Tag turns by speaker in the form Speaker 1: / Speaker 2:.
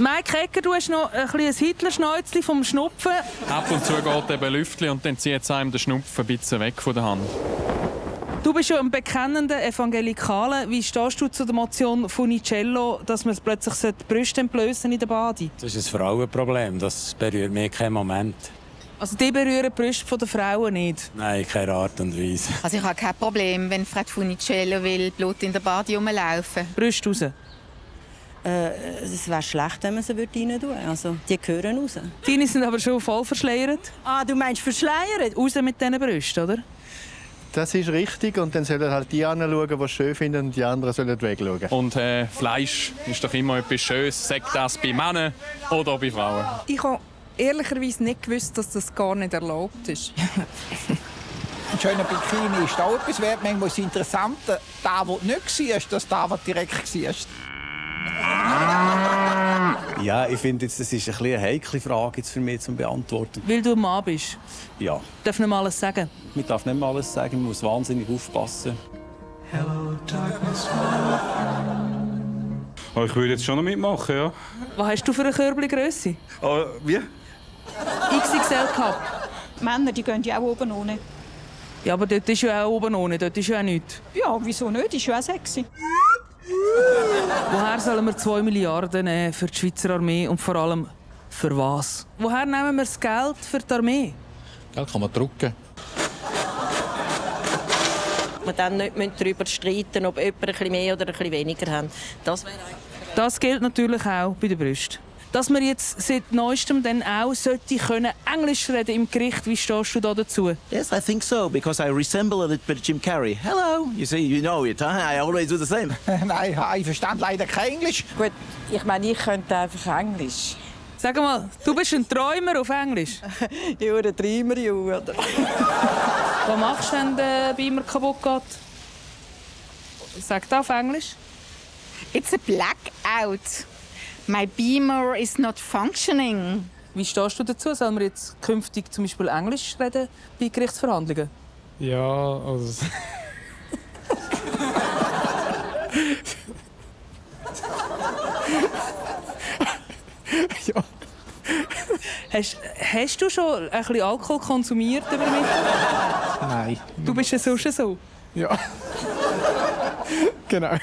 Speaker 1: Mike Egger, du hast noch ein Hitler-Schnäuzchen vom Schnupfen.
Speaker 2: Ab und zu geht eben Lüftchen und dann zieht es einem den Schnupfen ein bisschen weg von der Hand.
Speaker 1: Du bist ja ein bekennender Evangelikale. Wie stehst du zu der Motion Funicello, dass man plötzlich die Brüste entblößen in der Bade?
Speaker 3: Das ist ein Frauenproblem. Das berührt mich keinen Moment.
Speaker 1: Also die berühren die Brüste der Frauen nicht?
Speaker 3: Nein, keine Art und Weise.
Speaker 4: Also ich habe kein Problem, wenn Frau Funicello will, Blut in der Bade rumlaufen.
Speaker 1: Brüste raus?
Speaker 5: Es wäre schlecht, wenn man sie rein tun würde. Also, die gehören raus.
Speaker 1: Deine sind aber schon voll verschleiert.
Speaker 5: Ah, du meinst verschleiert?
Speaker 1: Raus mit diesen Brüsten, oder?
Speaker 6: Das ist richtig. Und dann sollen halt die anschauen, die es schön finden, und die anderen sollen wegschauen.
Speaker 2: Und Fleisch ist doch immer etwas Schönes. Sagt das bei Männern oder bei Frauen?
Speaker 7: Ich habe ehrlicherweise nicht gewusst, dass das gar nicht erlaubt ist.
Speaker 8: Ein schöner Bikini ist auch etwas wert. Manchmal ist es interessant, der, der nicht war, dass der direkt war.
Speaker 9: Ja, ich finde, das ist eine heikle Frage jetzt für mich zu beantworten.
Speaker 1: Weil du ein Mann bist?
Speaker 9: Ja.
Speaker 1: Darf nicht mal alles sagen?
Speaker 9: Man darf nicht mal alles sagen, man muss wahnsinnig aufpassen.
Speaker 10: Hello, darkness,
Speaker 11: ich würde jetzt schon noch mitmachen, ja.
Speaker 1: Was hast du für eine Körbchengrösse?
Speaker 11: Wie?
Speaker 1: XXL Cup.
Speaker 5: Männer, die gehen ja auch oben ohne.
Speaker 1: Ja, aber dort ist ja auch oben ohne, dort ist ja auch nichts.
Speaker 5: Ja, wieso nicht? Ist ja auch sexy.
Speaker 1: Woher sollen wir 2 Milliarden nehmen für die Schweizer Armee und vor allem für was? Woher nehmen wir das Geld für die Armee?
Speaker 12: Geld kann man drucken.
Speaker 13: Wir dann nicht darüber streiten, ob jemand ein bisschen mehr oder ein bisschen weniger hat.
Speaker 1: Das gilt natürlich auch bei den Brüsten. Dass man jetzt seit Neuestem dann auch Englisch reden im Gericht, wie stehst du da dazu?
Speaker 14: Yes, I think so, because I resemble a little bit Jim Carrey. Hello, you see, you know it, huh? I always do the same.
Speaker 8: Nein, ich verstehe leider kein Englisch.
Speaker 15: Gut, ich meine, ich könnte einfach Englisch.
Speaker 1: Sag mal, du bist ein Träumer auf Englisch?
Speaker 15: Ja, ein Träumer, ja, oder?
Speaker 1: Was machst du, wenn der Beamer kaputt geht? Sag das auf Englisch.
Speaker 4: It's a blackout. My beamer is not functioning.
Speaker 1: Wie stehst du dazu? Sollen wir jetzt künftig zum Beispiel Englisch reden bei Gerichtsverhandlungen?
Speaker 11: Ja, also...
Speaker 1: ja. Hast du schon ein bisschen Alkohol konsumiert über Mittag?
Speaker 6: Nein.
Speaker 1: Du bist ja sonst so?
Speaker 6: Ja. Genau.